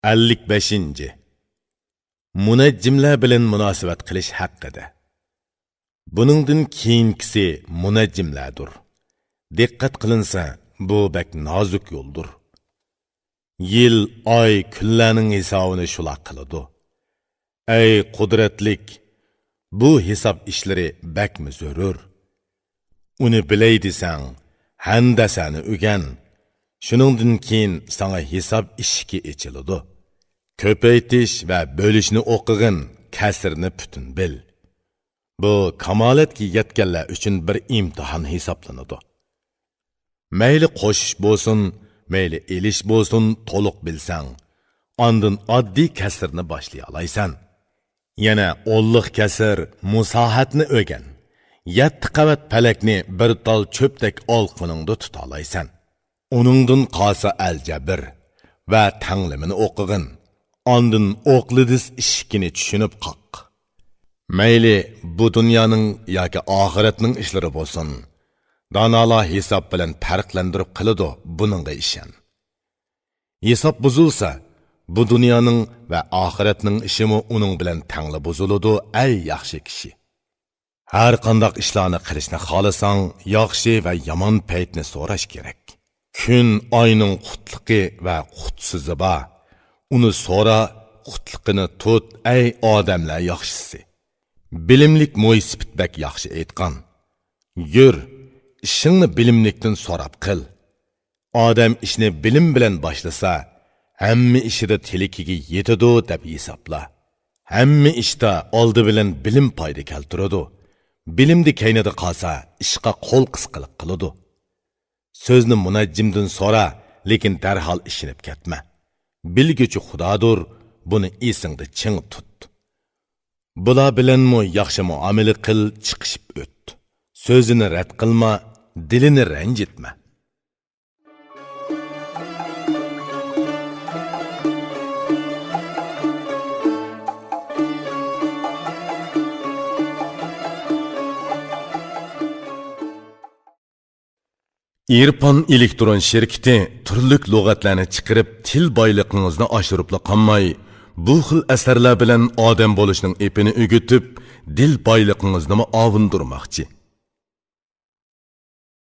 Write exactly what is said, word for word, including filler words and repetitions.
ئەللىك بەشىنچى. مۇنەججىملەر بىلەن مۇناسىۋەت قىلىش ھەققىدە. بۇنىڭدىن كېيىنكىسى مۇنەججىملەردۇر. دىققەت قىلىنسا، بۇ بەك نازۇك يولدۇر. يىل، ئاي، كۈنلەرنىڭ ھېسابىنى شۇلار قىلىدۇ. ئەي قۇدرەتلىك، بۇ ھېساب ئىشلىرى بەكمۇ زۆرۈر. ئۇنى بىلەي دېسەڭ، ھەندەسەنى ئۆگەن. شۇنىڭدىن كېيىن ساڭا ھېساب ئىشىكى ئېچىلىدۇ. كۆپەيتىش ۋە بۆلۈشنى ئوقۇغىن، كەسىرنى پۈتۈن بىل. بۇ كامالەتكە يەتكەنلەر ئۈچۈن بىر ئىمتىھان ھېسابلىنىدۇ. مەيلى قوشۇش بولسۇن، مەيلى ئېلىش بولسۇن، تولۇق بىلسەڭ، ئاندىن ئاددىي كەسىرنى باشلىيالايسەن. يەنە ئونلۇق كەسىر، مۇساھەتنى ئۆگەن. يەتتە قەۋەت پەلەكنى بىر تال چۆپتەك ئالىقىنىڭدا تۇتالايسەن. ئۇنىڭدىن قالسا ئەلجەبىر ۋە تەڭلىمىنى ئوقۇغىن. ئاندىن ئوقلىدىس ئىشىكىنى چۈشىنىپ قاق. مەيلى بۇ دۇنيانىڭ ياكى ئاخىرەتنىڭ ئىشلىرى بولسۇن، دانالار ھېساب بىلەن پەرقلەندۈرۈپ قىلىدۇ، بۇنىڭغا ئىشەن. ھېساب بۇزۇلسا، بۇ دۇنيانىڭ ۋە ئاخىرەتنىڭ ئىشىمۇ ئۇنىڭ بىلەن تەڭلا بۇزۇلىدۇ، ئەي ياخشى كىشى. ھەر قانداق ئىشلارنى قىلىشنى خالىساڭ، ياخشى ۋە يامان پەيتنى سوراش كېرەك. كۈن، ئاينىڭ قۇتلۇقى ۋە قۇتسىزى بار. ئۇنى سورا، قۇتلۇقىنى تۇت، ئەي ئادەملەر ياخشىسى. بىلىملىك مويسىپىت بەك ياخشى ئېيتقان. يۈر، ئىشىڭنى بىلىملىكتىن سوراپ قىل. ئادەم ئىشنى بىلىم بىلەن باشلىسا، ھەممە ئىشىدا تىلىكىگە يېتىدۇ دەپ ھېسابلا. ھەممە ئىشتا ئالدى بىلەن بىلىم پايدا كەلتۈرىدۇ. بىلىمدە كەينىدە قالسا، ئىشقا قول قىسقىلىق قىلىدۇ. سۆزنى مۇنەججىمدىن سورا، لېكىن دەرھال ئىشىنىپ كەتمە. بىلگۈچى خۇدادۇر، بۇنى ئېسىڭدە چىڭ تۇت. بۇلار بىلەنمۇ ياخشى مۇئامىلە قىل، چىقىشىپ ئۆت. سۆزىنى رەت قىلما، دىلىنى رەنجىتمە. ئىرپان ئېلېكترون شىركىتى تۈرلۈك لۇغەتلەرنى چىقىرىپ، تىل بايلىقىڭىزنى ئاشۇرۇپلا قالماي، بۇ خىل ئەسەرلەر بىلەن ئادەم بولۇشنىڭ ئېپىنى ئۆگىتىپ، دىل بايلىقىڭىزنىمۇ ئاۋۇندۇرماقچى.